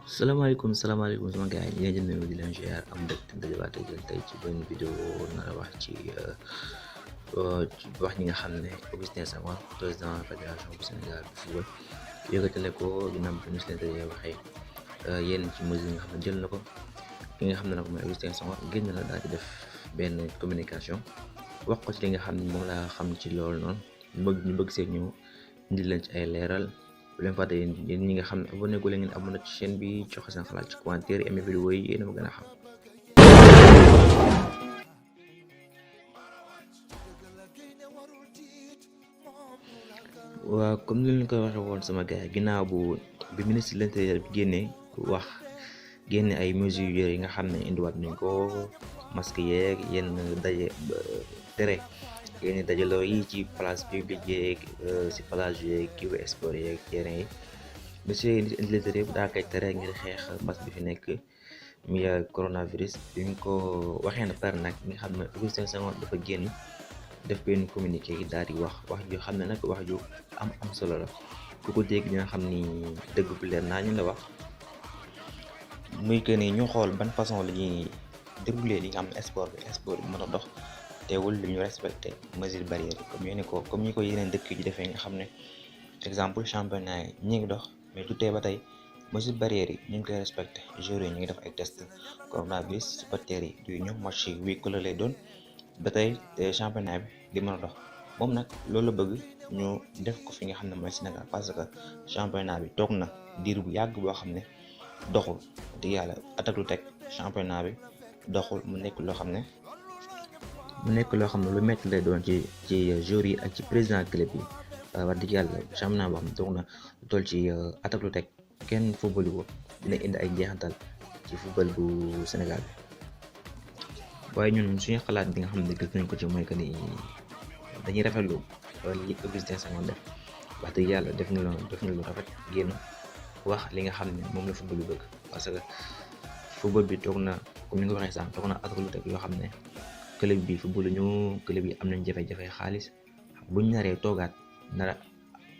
salaamaaleykum sama gars yi ñu ngi leen di nuyu di leen ziar am mbégte dajawaat ak yéen tey ci benn vidéo nar a wax ci wax ñi nga xam ne Augustin Senghor président fédération bu Sénégal bu football yëkkatale ko ginnaaw bi ñu si leen waxee yenn ci mesures yi nga xam ne jël na ko ki nga xam ne nag mooy Augustin Senghor génn na daal di def benn communication wax ko ci li nga xam ne moom laa xam ci loolu noonu ñu bëgg see ñëw indi leen ci ay leeral. bu leen fàtte yéen ñi nga xam ne abonné gu leen ngeen abonné ci chaîne bi joxe seen xalaat ci commentaire yi aimé vidéo yi yéen a ma gën a xam. waaw comme ni leen ko waxee woon sama gars yi ginnaaw bi ministre de l'intérieur bi génne ay mesures yi nga xam ne indiwaat nañ ko masque yeeg yenn daje tere yenn dajaloo yi ci place publique yeeg si plage yeeg kii bi sport yeeg terrain yi monsieur ministre de l'intérieur bu daa koy tere ngir xeex mbas bi fi nekk mi coronavirus bi ñu ko waxee na pare nag nga xam ne Augustin Senghor dafa génn def benn communiqué yi daal di wax joo xam ne nag wax ju am solo la ku ko dégg dina xam ni dëgg bu leer naa ñu la wax muy que ni ñu xool ban façon la ñuy dérouler li nga xam ne sport bi mën a dox teewul lu ñu respecté mesure barrière yi comme ñi ko yeneen dëkk yi defee nga xam ne exemple championnat yi ñi ngi dox mais du tee ba tey mesure barrière yi ñu ngi koy respecté joueurs yi ñu ngi def ay test coronavirus supporters yi du ñëw match yi huis clos lay doon ba tey championnat bi di mën a dox moom nag loolu la bëgg ñu def ko fi nga xam ne mooy Sénégal parce que championnat bi toog na diir bu yàgg boo xam ne doxul di yàlla attaque lu teg championnat bi doxul mu nekk loo xam ne lu métti lay doon ci joueurs yi ak ci président club yi wax dëgg yàlla championnat boo xam ne toog na lu toll ci attaque lu teg kenn football ko dina indi ay njeexantal ci football bu Sénégal bi waaye ñun suñu xalaat bi nga xam ne gis nañ ko ci mooy que ni dañuy rafetlu li Augustin Senghor def wax dëgg yàlla def na lu rafet génn wax li nga xam ne moom la football bi bëgg parce que football bi toog na comme ni nga waxee sànq toog na attaque lu teg yoo xam ne club bi football ñu club yi am nañ jafe-jafe xaalis buñ naree toogaat nara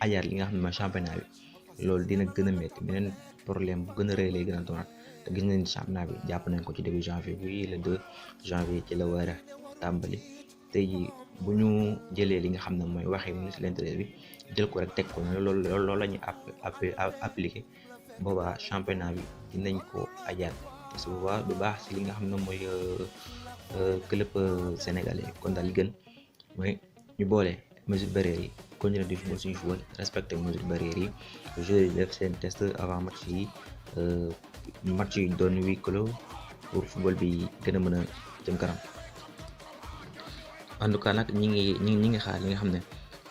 ajaat li nga xam ne mooy championnat bi loolu dina gën a métti beneen problème bu gën a rëy lay gën a doonaat te gis nañ championnat bi jàpp nañ ko ci début janvier bi le 2 janvier ci la war a tàmbali tey jii bu ñu jëlee li nga xam ne mooy waxee ministre de l'intérieur bi jël ko rek teg ko loolu la ñuy appliqué boobaa championnat bi dinañ ko ajaat parce que boobaa du baax ci li nga xam ne mooy club sénégalais kon daal li gën mooy ñu boole mesure barrière yi continuer di football suñu football respecté mesure barrière yi joueurs yi def seen test avant match yi doon huis clos pour football bi gën a mën a jëm kanam en tout cas nag ñi ngi xaar li nga xam ne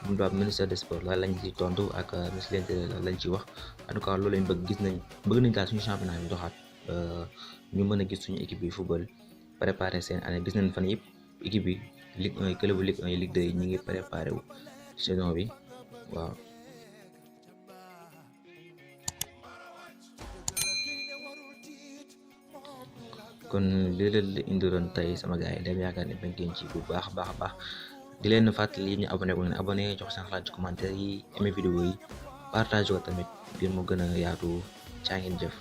moom daal ministère des sports la lañ ci tontu ak ministre de l'intérieur la lañ ci wax en tout cas loolu lañ bëgg nañ daal suñu championnat bi doxaat ñu mën a gis suñu équipe yi football préparé seen année gis nañ fan yëpp équipe bi Ligue 1 club Ligue 1 yi Ligue 2 yi ñi ngi préparé wu saison bi waaw. kon lii la indiloon tey sama gars yi dem yaakaar ne bañ ngeen ci bu baax a baax di leen fàttali ñu abonné ko ngeen abonné jox seen xalaat ci commentaire yi aimé vidéo yi partage ko tamit ngir mu gën a yaatu caa ngeen jëf.